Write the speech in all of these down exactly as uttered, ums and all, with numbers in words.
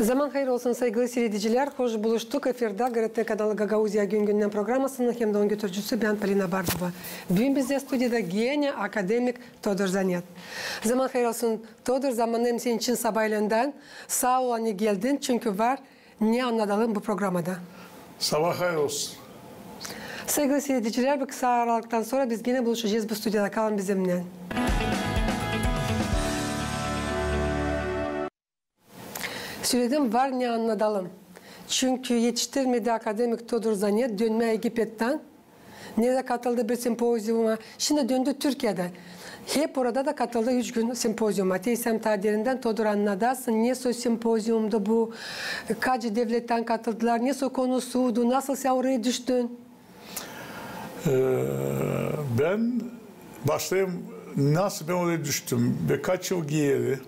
Zaman hayır olsun, saygılı siiredicilär. Hoş buluştuk. Efirdä GRT kanalı Gagauziya gün-gündän programasının hem dä onun götürücüsü bän, Polina Bardova. Büün bizdä studiyada genä akademik Todur Zanet. Zaman hayır olsun, Todur, zamanım senin için sabaylendän. Saa ol, ani geldin, çünkü var ne annadalım bu programada. Sabaa hayır olsun. Saygılı siiredicilär, bir kısa aralıktan sora biz genä buluşacez bu studiyada. Kalın bizimnän. Söledim, var ne annadalım. Çünkü etiştirmedi akademik Todur Zanet dönmää Egipettän, neredä katıldı bir simpoziuma, şindi döndü Türkiyedä. Hep orada da katıldı üç gün simpoziuma. Te sän taa derindän, Todur, annadasın, ne soy simpoziumdu bu, kaç devlettän katıldılar, ne soy konusuydu, nasıl sän oraya düştün? Ee, bän başlayım, nasıl bän oraya düştüm. Birkaç yıl geeri,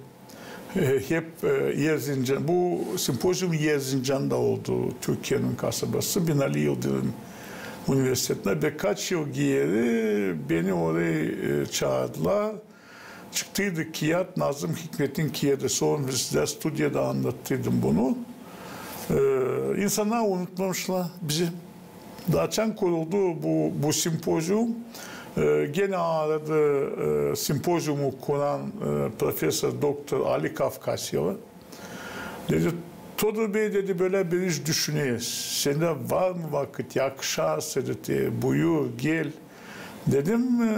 e, hep, e, Erzincan, bu simpozium Erzincan'da oldu, Türkiye'nin kasabası, Binali Yıldırım Üniversitesi'nde. Birkaç yıl geeri beni oraya, e, çağırdılar. Çıktıydı kiyat, Nazım Hikmet'in kiyadı. Sora sizä studiyada annattıydım bunu. Ee, insannar unutmamışlar bizi. Da açan kuruldu bu, bu simpozium, e, genä aradı, e, simpoziumu kuran, e, profesor doktor Ali Kafkasyalı. Dedi, Todur bey, dedi, bölä bir iş düşüneriz. Sendä var mı vakıt, yakışarsa, dedi, buyur, gel. Dedim, e,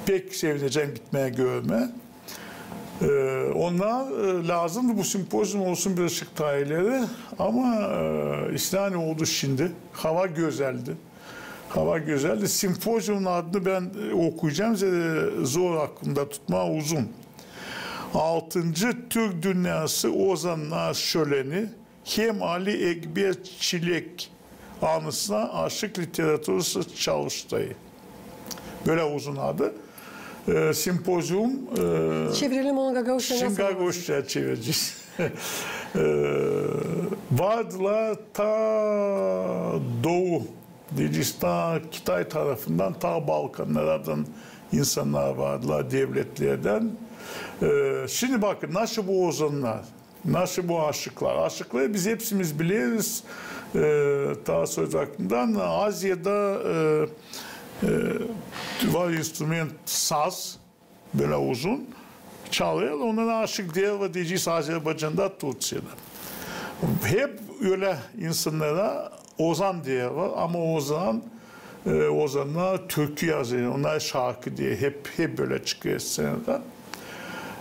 pek sevinecäm gitmää, görmää. E, onnar, e, lääzımdı bu simpozium olsun birazcık taa ileri, ama, e, isnä ne oldu şindi? Hava gözäldi. Hava gözäldi. Simpoziumun adını bän, e, okuyacam, zerä zor aklımda tutmaa, uzun. Altıncı Türk dünnäsı ozannar şöleni hem Ali Ekber Çilek anısına aşık literaturası çalıştayı. Bölä uzun adı. E, simpozium, e, çevirelim onu gagauzçaa, şindi nasıl olur? Gagauzçaa çevirecez. E, vardılar taa Doğu, deyecez, taa Kitay tarafından, taa Balkannardan insannar vardılar, devletlerdän. E, şindi bakın, nasıl bu ozannar, nasıl bu aşıklar. Aşıkları biz hepsimiz bileriz. E, taa soy vakıttan Aziyada, e, e, var instrument, saz, bölä uzun, çalêr, onnara aşık deerlär, deyecez, Azerbaycanda, Turţiyada. Hep ölä insannara ozan deerlär, ama ozan, e, ozannar türkü yazêr, onnar şarkı deer, hep, hep bölä çıkêr scenada.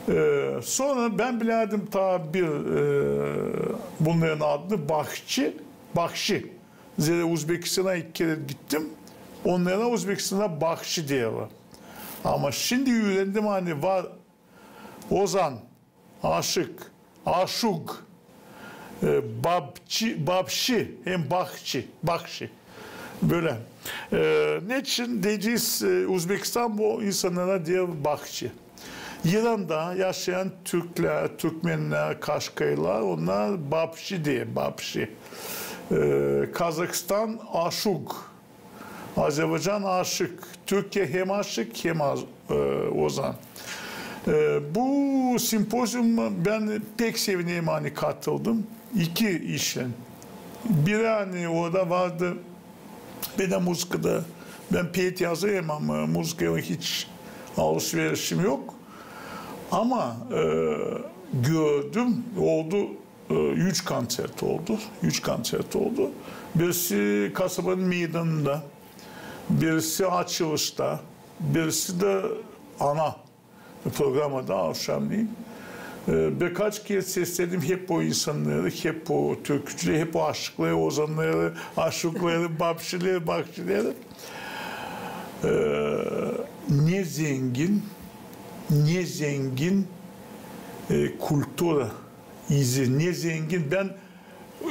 E, sora bän bilärdim taa bir, e, bunnarın adını, bahçı, bahşi. Zerä Uzbekistana iki kerä gittim, onnara Uzbekistanda bahşi deerlär. Ama şindi üürendim, ani var ozan, aşık, aşug, e, babçı, babşi hem bahçı, bahşi. Bölä. E, neçin deyecez, e, Uzbekistan bu insannara deer bahçı. İranda yaşayan türklär, türkmennär, kaşkaylar, onnar babşi deer, babşi. E, Kazahstan aşug. Azerbaycan aşık. Türkiye hem aşık, hem az-, e, ozan. E, bu simpoziuma bän pek sevinerim, ani katıldım. İki işlän. Biri, ani orada vardı, bän dä muzıkada, bän peet yazêrım, ama muzıkaylan hiç alışverişim yok. Ama, e, gördüm, oldu, e, üç koncert oldu. Üç koncert oldu. Birisi kasabanın meydanında, birisi açılışta, birisi dä ana programada avşamneyin. E, birkaç kerä sesledim hep o insannarı, hep o türkücüleri, hep o aşıkları, ozannarı, aşıkları, babşileri, bahçileri. E, ne zengin, ne zengin, e, kultura izi, ne zengin. Bän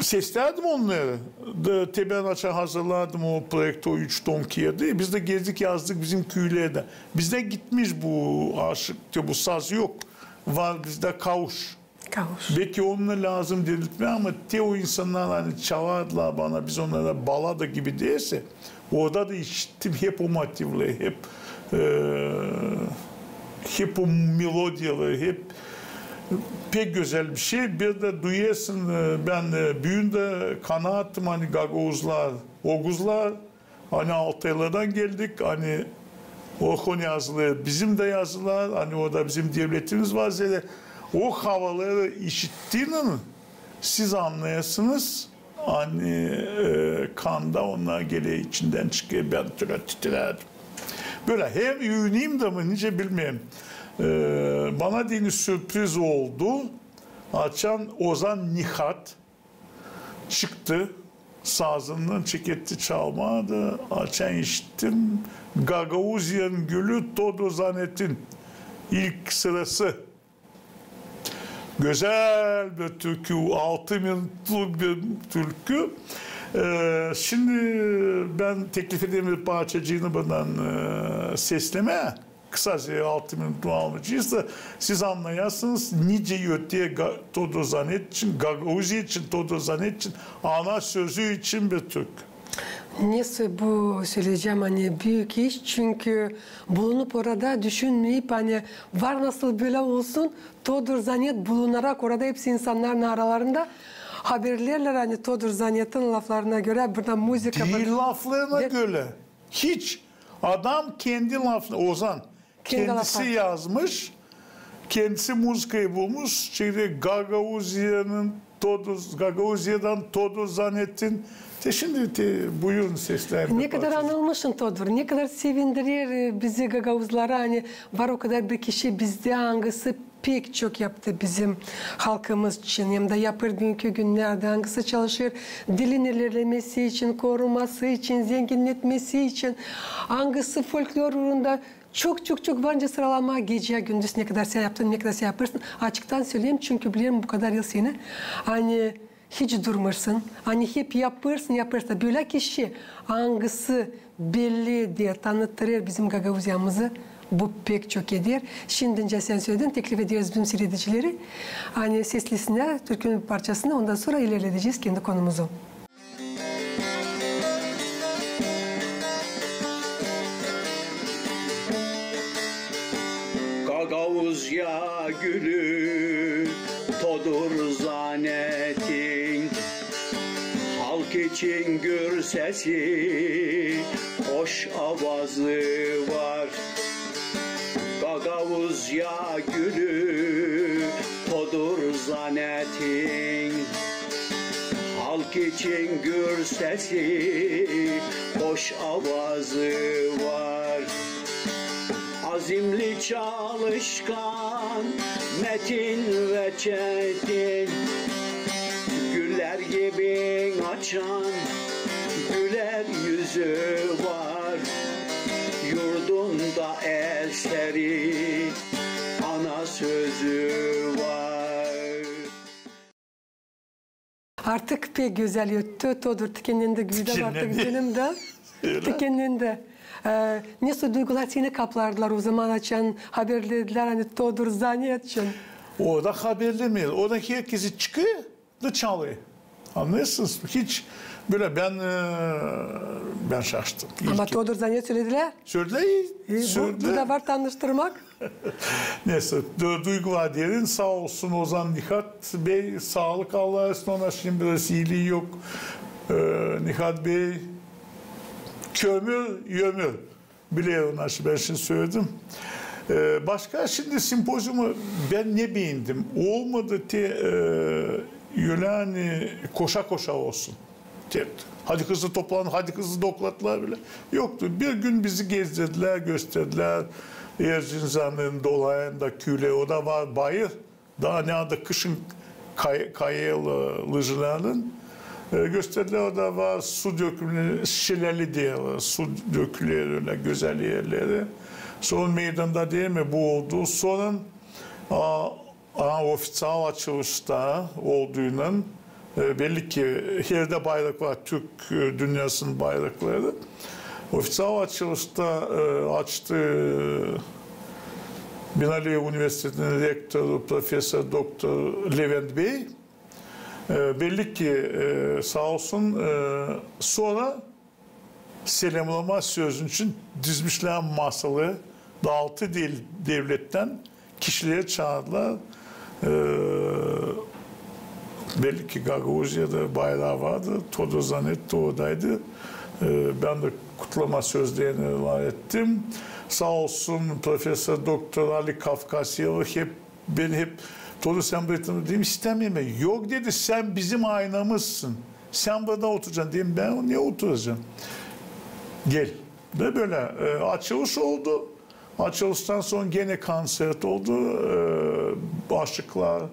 seslärdim onnarı. Da, te bän açan hazırlardım o proekti, o üç tom kiyadı. Biz dä gezdik, yazdık bizim küülerdä. Bizdä gitmiş bu aşık, te bu saz yok. Var bizdä kauş. Kauş. Belki onu lääzım diriltmää, ama te o insannar, ani çalardılar bana, biz onnara balada gibi deersä, orada da işittim hep o motivleri, hep, e, hep o melodiyaları, hep pek gözäl bir şey. Bir dä duyêrsın, e, bän, e, büün dä kanaatım, ani gagauzlar, oguzlar, ani Altaylardan geldik, ani o konu yazılêr, bizim dä yazılar, ani orada bizim devletimiz var, zerä o havaları işittiynän siz annayasınız, ani, e, kan da onnar geler, içindän çıkêr, bän tütürädim. Bölä hem üünedim dä mi, nicä bilmeerim. E, bana deyni sürpriz oldu. Açan Ozan Nihat çıktı, sazını çeketti çalmaa da, açan işittim, Gagauziyanın gülü Todur Zanetin ilk sırası. Gözäl bir türkü, altı minutluk bir türkü. E, şindi bän teklif ederim bir parçacıını bundan, e, seslemää. Kısaca, altı minut almayacez da, siz annayasınız, nicä öter Ga-, Todur Zanet için, Gagauziya için, Todur Zanet için, ana sözü için bir türkü. Neysä, bu, söleyecäm, ani büük iş, çünkü bulunup orada, düşünmeyip, ani var nasıl bölä olsun, Todur Zanet bulunarak orada hepsi insannarın aralarında haberlerlär, ani Todur Zanetin laflarına görä burada muzıka... Diil laflarına görä. Hiç. Adam kendi lafına, Ozan, kendisi yazmış, kendisi muzıkayı bulmuş, şeyde, Gagauziyanın Todur, Gagauziyadan Todur Zanetin. Te şindi te, buyurun, seslendirin. Ne kadar annılmışın Todur, ne kadar sevindirer, e, bizi, gagauzları, ani var o kadar bir kişi bizdä, angısı pek çok yaptı bizim halkımız için, hem dä yapêr büünkü günnerdä, angısı çalışêr dilin ilerlemesi için, koruması için, zenginnetmesi için, angısı folklor uurunda çok, çok, çok var nicä sıralamaa, gecä, gündüz ne kadar sän yaptın, ne kadar sän yapêrsın. Açıktan söleyim, çünkü bilerim bu kadar yıl seni, ani hiç durmêêrsın, ani hep yapêrsın, yapêrsın. Bölä kişi, angısı belli eder, tanıttırêr bizim Gagauziyamızı, bu pek çok eder. Şindi nicä sän söledin, teklif ederiz bütün siiredicileri, ani seslesinnär türkünün parçasını, ondan sora ilerledecez kendi konumuzu. Gagauziya gülü Todur Zanetin, halk için gür sesi, hoş avazı var. Gagauzya gülü Todur Zanetin, halk için gür sesi, hoş avazı var. Azimli, çalışkan, metin ve çetin, güller gibi açan güler yüzü var. Yurdunda eseri, ana sözü var. Artık pek gözäl öttü, Todur tikennendi, güldüm artık benim dä. Tikennendi. Ee, nesoy duygular seni kaplardılar o zaman, açan haberledilär, ani Todur Zanetçin? O da haberlemeer. O da herkezi çıkêr da çalêr. Annêêrsınız mı? Hiç bölä bän, e, bän şaştım. Ama Todur Zanet söledilär. Söledilär. E, bu, bu da var tanıştırmak. Neysä, du-, duygular derin. Saa olsun Ozan Nihat bey, saalık Allah versin ona, şindi biraz iilii yok. E, Nihat bey, kömür, ömür. Bilerim, nasıl bän şindi söledim. E, başka şindi simpoziumu bän ne beendim? Olmadı te, e, ölä ani koşa-koşa olsun. Te, hadi hızlı toplanın, hadi hızlı dokladlar bölä. Yoktu. Bir gün bizi gezdirdilär, gösterdilär Erzincanın dolayında küülä, o da var bayır. Taa ne adı kışın kay-, kayêlı, lajlarının. E, gösterdilär, o da var su dökülmeli, şileli deerlär, su döküler, ölä gözäl erleri. Sora meydanda, deer mi, bu oldu. Sora, a, a, ofiţial açılışta olduynan, e, belli ki, herdä bayrak var, Türk, e, dünnäsinin bayrakları. Ofiţial açılışta, e, açtı, e, Binaliyev universitetinin rektoru, professor doktor Levent bey. E, belli ki, e, saa olsun, e, sora selämnama sözü için dizmişlär masaları, da altı dev-, devlettän kişileri çaardılar. E, belli ki Gagauziyada bayraa vardı. Todo Zanetti oradaydı. E, bän dä kutlama sözlerini ettim. Saa olsun professor doktor Ali Kafkasyev hep, beni hep, Todo, sän burda otur, dedim, istämeerim. Yok, dedi, sän bizim aynamızsın. Sän burada oturacan. Dedim, bän ne oturacam? Gel. Da bölä, e, açılış oldu. Açılıştan sora genä konsert oldu. E, aşıklar,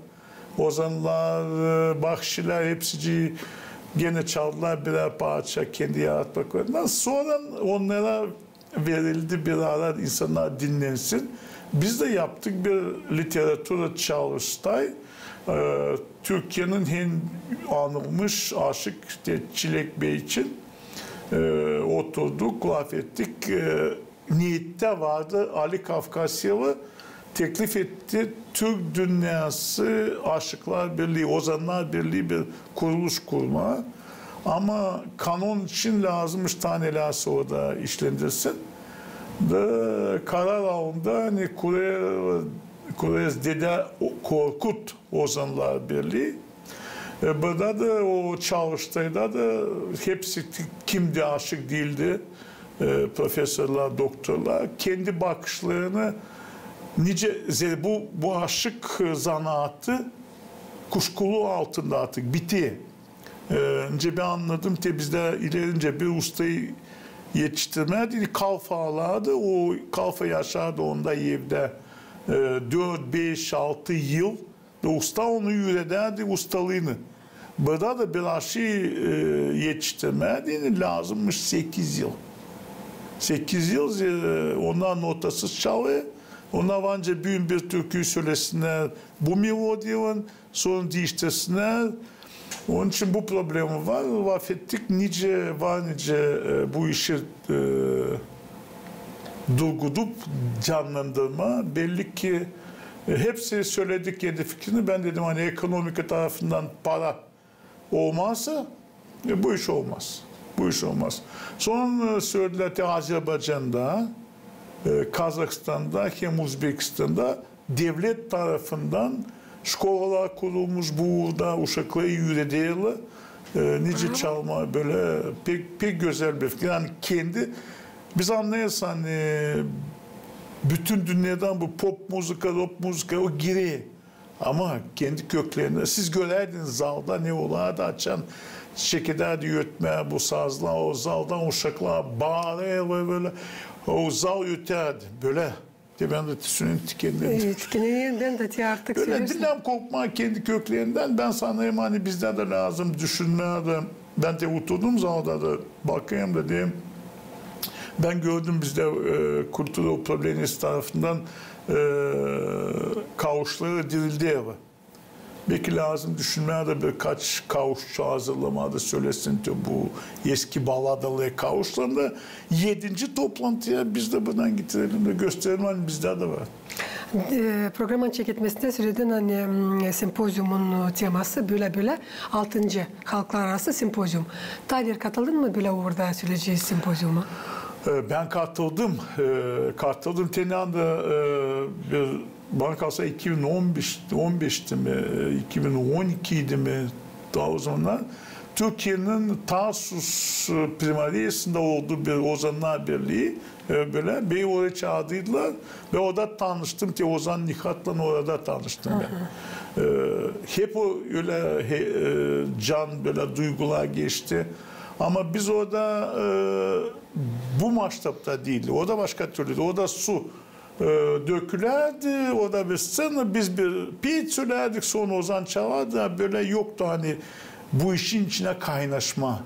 ozannar, e, bakıçılar hepsicii genä çaldılar birär parça kendi yarattıklarından. Sora onnara verildi bir ara, insannar dinlensin. Biz dä yaptık bir literatura çalıştay. E, Türkiyenin en anılmış aşık, işte, Çilek Bey için. E, oturduk, lafettik. E, neettä vardı, Ali Kafkasyevä teklif etti Türk Dünnäsı Aşıklar Birlii, Ozannar Birlii bir kuruluş kurmaa. Ama kanon için lääzımmış taa nelär sora da işlendirsin. Da karar alındı, ani kurêr, kurêr Dedä Korkut Ozannar Birlii. E, burada da o çalıştayda da hepsi, kim dä aşık diildi, e, professorlar, doktorlar, kendi bakışlarını nicä, zerä bu, bu aşık zanaatı kuşkulu altında artık, biti. E, nicä bän annadım, te bizdä ilerinci bir ustayı etiştirmää deyni, kalfa alardı, o kalfa yaşardı onda evdä, e, dört, beş, altı yıl. Da usta onu üüredärdi, ustalıını. Burada da bir aşıı, e, etiştirmää deyni lääzımmış sekiz yıl. Sekiz yıl, e, onnar notasız çalêr. Onnar var nicä büün bir türküyü sölesinnär bu melodiyaylan, sora diiştirsinnär. Onun için bu problema var. Lafettik, nicä var nicä, e, bu işi, e, durgudup cannandırmaa. Belli ki, e, hepsi söledi kendi fikirini. Bän dedim, ani ekonomika tarafından para olmazsa, e, bu iş olmaz. Bu iş olmaz. Sora, e, söledilär te Azerbaycanda, e, Kazahstanda hem Uzbekistanda devlet tarafından şkolalar kurulmuş bu uurda, uşakları üürederlär, e, nicä çalmaa, bölä pek, pek gözäl bir fikir. Yani kendi, biz annêêrız, ani bütün dünnedän bu pop muzıka, rock muzıka, o girer. Ama kendi köklerindän, siz göräydiniz zalda ne olardı, açan çekederdi ötmää bu sazlar, o zaldan uşaklar baarêrdı bölä, o zal ötärdi bölä. Te bän dä tüsünen tikendim. E, tikendim bän dä te artık. Bölä diildi korkmaa kendi köklerindän. Bän sanêrım, ani bizdä dä lääzım düşünmää dä. Bän te oturdum zalda da bakêrım da deerim. Bän gördüm bizdä, e, kultura upravleniesi tarafından, e, kauşları dirildärlär. Belki lääzım düşünmää dä birkaç kauşçu hazırlamaa da sölesin te bu eski baladalı kauşlarını da edinci toplantıya biz dä buradan getirelim dä gösterelim, ani bizdä dä var. E, programanın çeketmesindä söledin, ani, m, simpoziumun teması bölä-bölä, altıncı halklararası simpozium. Taa evvel katıldın mı bölä uurda söleyecez simpoziuma? E, bän katıldım. E, katıldım. Te ne anda, e, bir Bana kalsa iki bin on beş, on beşti mi, iki bin on ikiydi mi, taa o zamannar Türkiyenin Tarsus, e, primariyasında oldu bir Ozannar Birlii, e, bölä beni oraya çaardıydılar ve orada tanıştım. Te Ozan Nihat'la orada tanıştım bän. E, hep o ölä, he, e, can bölä duygular geçti. Ama biz orada, e, bu maştapta diildi. Orada başka türlüydü. Orada su e, dökülärdi, orada bir sţena, biz bir piit sölärdik, sora Ozan çalardı, bölä yoktu, ani bu işin içinä kaynaşma.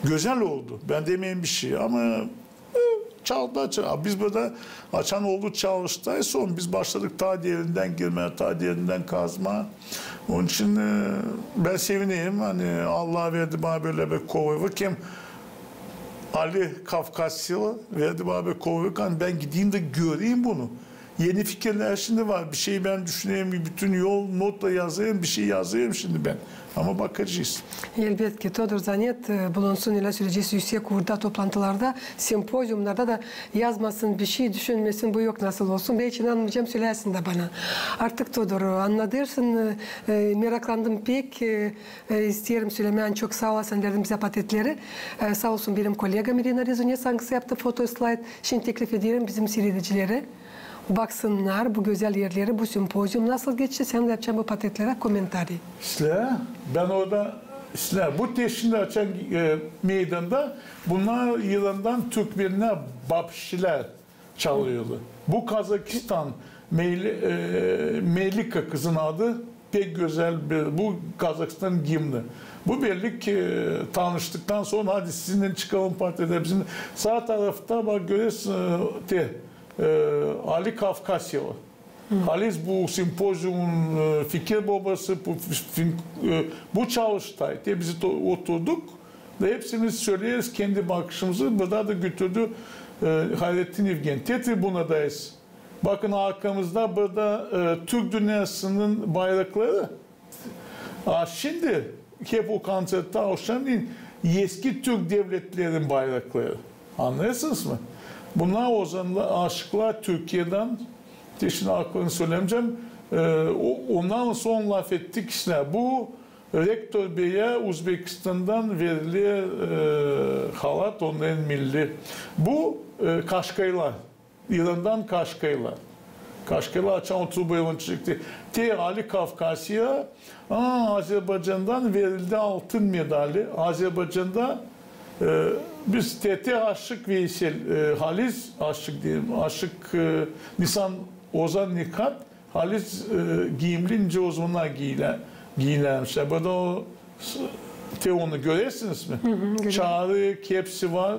Gözäl oldu, bän demeyim bişey, ama, e, çaldı, çaldı. Biz burada açan oldu çalıştay, sora biz başladık taa derindän girmää, taa derindän kazmaa. Onun için, e, bän sevinerim, ani Allah verdi bana bölä bir kolaylık. Hem Ali Kafkasyalı verdi bana bir kolaylık, ani bän gideyim dä göreyim bunu. Eni fikirlär şindi var. Bir şey bän düşünerim, bütün yol notla yazêrım, bir şey yazêrım şindi bän. Ama bakacez. Elbetki, Todur, zanet, e, bulunsun, ölä söleyecez, üüsek uurda toplantılarda, simpoziumlarda da yazmasın, bir şey düşünmesin, bu yok nasıl olsun. Bän hiç inanmayacam, söläsin dä bana. Artık, Todur, annadêrsın, e, e, meraklandım pek, e, e, isteerim sölemää, çok saa ol, sän verdin bizä patretleri. E, saa olsun benim kollegam İrina Rezunets, angısı yaptı fotoslayd. Şindi teklif ederim bizim siiredicileri baksınnar bu gözäl erleri, bu simpozium nasıl geçti, sän dä yapacaan bu patretlerä komentariy. İslää, bän orada, islää, bu te şindi açan, e, meydanda, bunnar İrandan türkmenä bapişçilär çalêrlar. Bu Kazakistan, Meyli-, e, Melika kızın adı, pek gözäl bir, bu Kazakistan gimni. Bu belli ki, e, tanıştıktan sora, hadi sizinnän çıkalım partredä. Bizim saa tarafta, bak, göreersin, e, te, e, Ali Kafkasyeva. Halis bu simpoziumun, e, fikir bobası, bu fi-, fin-, e, bu çalıştı. Te biz to-, oturduk da hepsimiz söleeriz kendi bakışımızı. Burada da götürdü, e, Hayrettin Evgen. Te tribunadayız. Bakın, arkamızda burada, e, Türk dünnäsinin bayrakları. A şindi hep o konţerttä avşamneyin eski türk devletlerin bayrakları. Annêêrsınız mı? Bunnar ozannar, aşıklar Türkiyedän, te şindi adlarını sölemeyecäm, e, o-, onnarlan sora lafettik islää. Bu rektor beyä Uzbekistandan veriler, e, halat, onnarın milli. Bu, e, kaşkaylar. İrandan kaşkaylar. Kaşkaylar açan o trubaylan çıktı. Te Ali Kafkasya, a, Azerbaycandan verildi altın medali. Azerbaycanda, e, biz te, te Aşık Veysel, e, halis Aşık deyelim, Aşık, e, Nisan, Ozan Nihat, halis, e, giyimli, nicä o zamannar giilä-, giinermişlär. Burada o, te onu görersiniz mi? Hı hı, görüyorum. Çarık, hepsi var.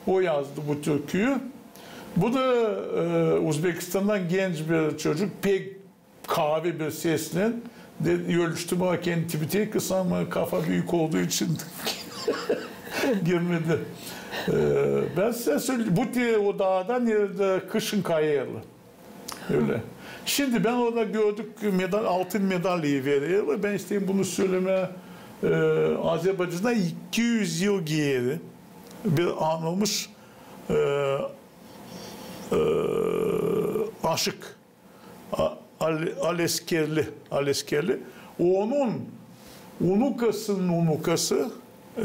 O yazdı bu türküyü. Bu da, e, Uzbekistandan genç bir çocuk, pek kaavi bir seslän, de, ölçtüm ama kendi tipi tek kısa ama kafa büük olduğu için girmedi. E, bän sizä söleyim, bu te o daadan, neredä kışın kayêrlar. Ölä. Şindi bän orada gördük, medal, altın medalyi verer. Bän isteerim bunu sölemää, e, Azerbaycanda iki üz yıl geeri bir anılmış, e, e, aşık, A-, Al-, Aleskerli, Aleskerli. Onun unukasının unukası, e,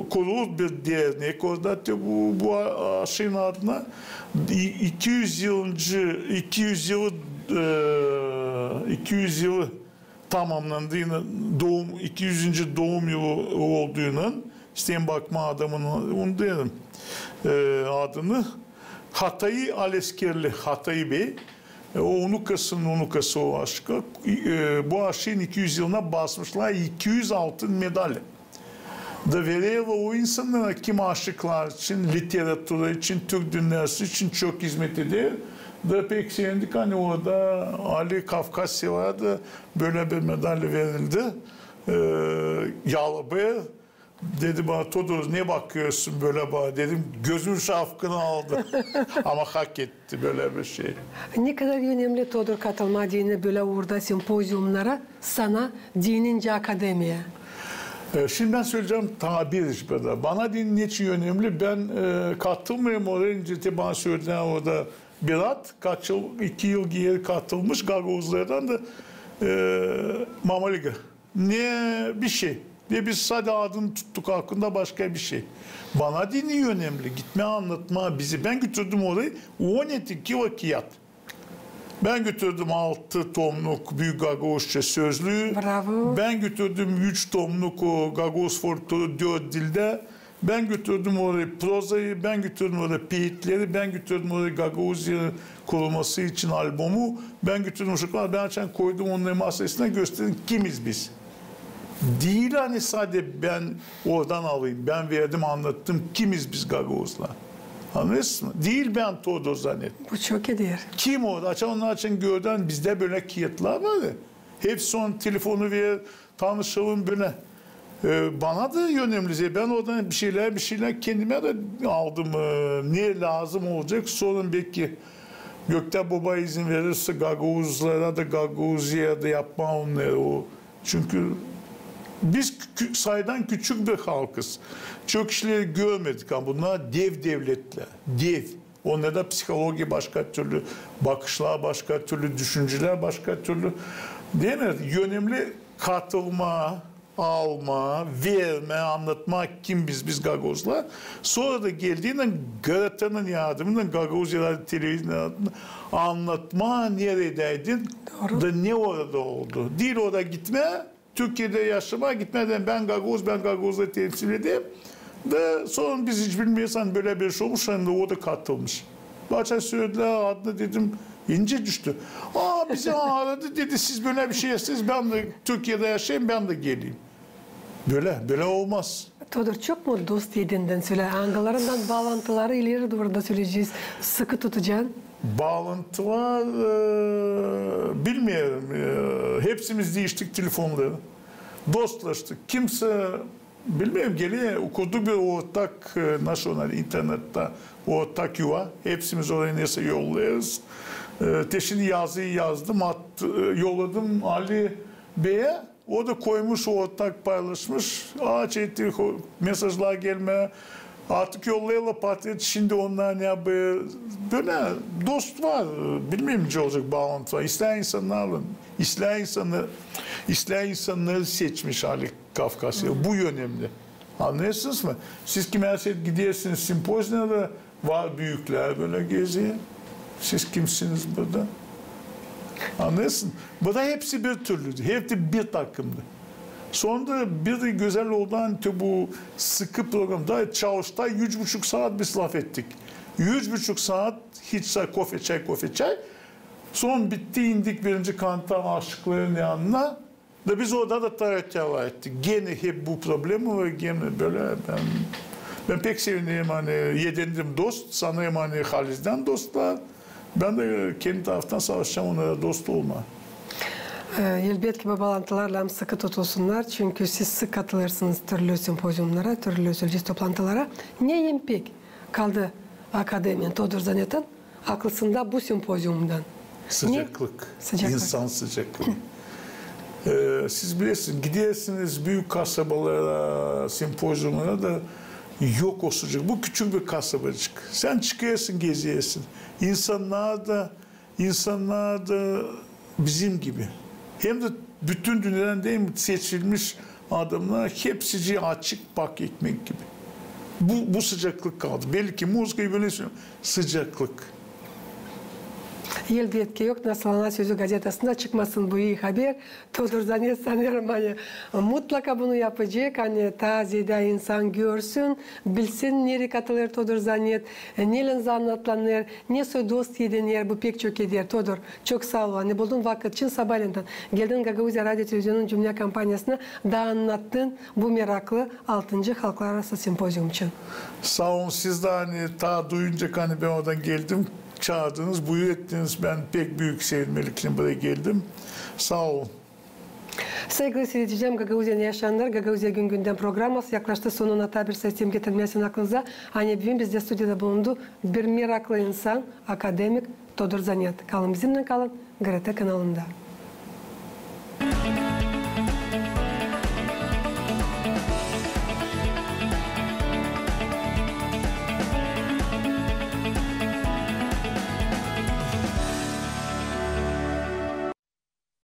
kuruldu bir dernek orada, te bu, bu a-, aşıın adına. İ-, iki üz yılıncı, iki üz yılı, e, iki üz yılı tamamlandıynan, doğum, iki üzüncü doğum yılı olduğuynan, isteerim bakmaa adamın, onu deerim, e, adını. Hatayı Aleskerli, Hatayı bey, e, o unukasının unukası o aşıka, e, bu aşıın iki üz yılına basmışlar iki üz altın medali. Da vererlär o insannara, kim aşıklar için, literatura için, türk dünnäsı için çok hizmet eder. Da pek sevindik, ani orada Ali Kafkasya vardı, bölä bir medal verildi. E, Yalabey dedi bana: "Todur, ne bakêrsın bölä bana?" Dedim, gözüm şapkını aldı. Ama hak etti bölä bir şey. Ne kadar önemli, Todur, katılmaa deyni bölä uurda simpoziumnara sana deynincä akademiya? E, şindi bän söleyecäm taa bir iş burada. Bana deyni neçin önemli, bän, e, katılmêêrım oraya, nicä te bana söledin orada bir ad, kaç yıl, iki yıl geeri katılmış gagauzlardan da, e, Mama Liga. Ne bir şey. Ve biz sade adını tuttuk aklında, başka bir şey. Bana deyni önemli. Gitmää, annatmaa bizi. Bän götürdüm orayı on edi kilo kiyat. Bän götürdüm altı tomnuk büük gagauzça sözlüü. Bravo. Bän götürdüm üç tomnuk o gagauz folkloru dört dildä. Bän götürdüm orayı prozayı, bän götürdüm orayı peetleri, bän götürdüm orayı Gagauziyanın kurulması için albumu, bän götürdüm uşaklara, bän açan koydum onnarın masasına, gösterdim, kimiz biz. Diil ani sade bän oradan alayım, bän verdim, annattım, kimiz biz gagauzlar. Annêêrsınız mı? Diil bän Todur zanet. Bu çok eder. Kim o? Açan, onnar açan gördü, ani bizdä bölä kiyatlar var ya. Hepsi onun telefonu ver, tanışalım bölä. E, bana da önemli. Bän oradan bir şeylär, bir şeylär kendimä dä aldım. E, ne lääzım olacak, sora beki Göktä Boba izin verirsä, gagauzlara da, Gagauziyaya da yapmaa onnarı o. Çünkü biz kü-, sayıdan küçük bir halkız. Çok işleri görmedik, ama bunnar dev devletlär. Dev. Onnarda psihologiya başka türlü, bakışlar başka türlü, düşüncelär başka türlü. Demek, önemli katılmaa, almaa, vermää, annatmaa kim biz, biz gagauzlar. Sora da geldiynän GRTnın yardımınnan, Gagauziyada televizyon annatmaa, neredäydin da ne orada oldu. Diil orada gitmää, Türkiyedä yaşamaa, gitmää deyim, bän gagauz, bän gagauzları temsil ederim. Da sora biz hiç bilmeeriz, ani bölä bir şey olmuş, ani o da katılmış. Başka sölediler adını, dedim, incä düştü. Aa, bizi aradı, dedi, siz bölä bir şey isteersiniz, bän dä Türkiyedä yaşêêrım, bän dä geleyim. Bölä, bölä olmaz. Todur, çok mu dost edindin sölä? Angılarınnan baalantıları ileri dooru da söleyecez, sıkı tutacan? Baalantılar, e, bilmeerim. E, hepsimiz diiştik telefonları. Dostlaştık. Kimsä, bilmeerim, geler, kurduk bir ortak, e, nasıl ona, internettä ortak yuva. Hepsimiz oraya neysä yollêêrız. E, te şindi yazıyı yazdım, at-, e, yolladım Ali Beyä. O da koymuş ortak, paylaşmış. Aa, çeşitli ho-, mesajlar gelmää. Artık yollêêrlar portret, şindi onnar ne yapêr. Bölä dost var, bilmeerim, nicä olacek baalantı var. İslää insannarlan, islää insannar, islää insannarı seçmiş Ali Kafkasya. Bu önemli. Annêêrsınız mı? Siz kimär seret gidersiniz simpoziumlara, var büüklär bölä gezer. Siz kimsiniz burada? Annêêrsın? Burada hepsi bir türlüdür. Hepsi bir takımdır. Sonunda bir dä gözäl oldu, ani bu sıkı program. Da çalıştı üç buçuk saat biz lafettik. Üç buçuk saat hiç sa-, kofe, çay, kofe, çay. Son bitti, indik birinci katta aşıkların yanına. Da biz orada da taratyalar ettik. Genä hep bu problema var, genä bölä. Bän, bän pek sevinerim, ani edindim dost, sanêrım, ani halizdän dostlar. Bän dä kendi taraftan savaşacam onnara dost olmaa. E, elbetki, bu baalantılar lääzım sıkı tutulsunnar, çünkü siz sık katılêrsınız türlü simpoziumnara, türlü söleci toplantılara. Ne em pek kaldı akademiyanın, Todur Zanetin aklısında bu simpoziumdan? Ne? Sıcaklık. Sıcaklık. İnsan sıcaklığı. E, siz bilersiniz, gidersiniz büük kasabalara, simpoziumlara da yok o sıcak. Bu küçük bir kasabacık. Sän çıkêrsın, gezersin. İnsannar da, insannar da bizim gibi. Hem dä bütün dünneedän deyim, seçilmiş adamnar, hepsicii açık bak ekmek gibi. Bu, bu sıcaklık kaldı. Belki muzıkayı bölä sölemää, sıcaklık. Elbetki yok, nasıl ana sözü gazetasında çıkmasın, bu ii haber. Todur Zanet, sanêrım, ani mutlaka bunu yapacek, ani taa zeedä insan görsün, bilsin, nereyi katılêr Todur Zanet, e, nelän zanaatlanêr, ne soy dost ediner, bu pek çok eder. Todur, çok saa ol, ani buldun vakıt, çın sabaaleendän geldin Gagauziya radio televizionunun cümlä kompaniyasına da annattın bu meraklı altıncı halklararası simpozium için. Saa olun siz dä, ani taa duyunca, ani bän oradan geldim, çaardınız, buyur ettiniz, bän pek büük sevinmeliklerin buraya geldim. Saa olun. Saygılı siiredicilerim, Gagauziyanın yaşayanları, Gagauziya gün-gündän programası yaklaştı sonuna. Taa bir sayı isteerim getirmää sizin aklınıza, ani büün bizdä studiyada bulundu bir meraklı insan, akademik Todur Zanet. Kalın bizimnän, kalın GRT kanalında.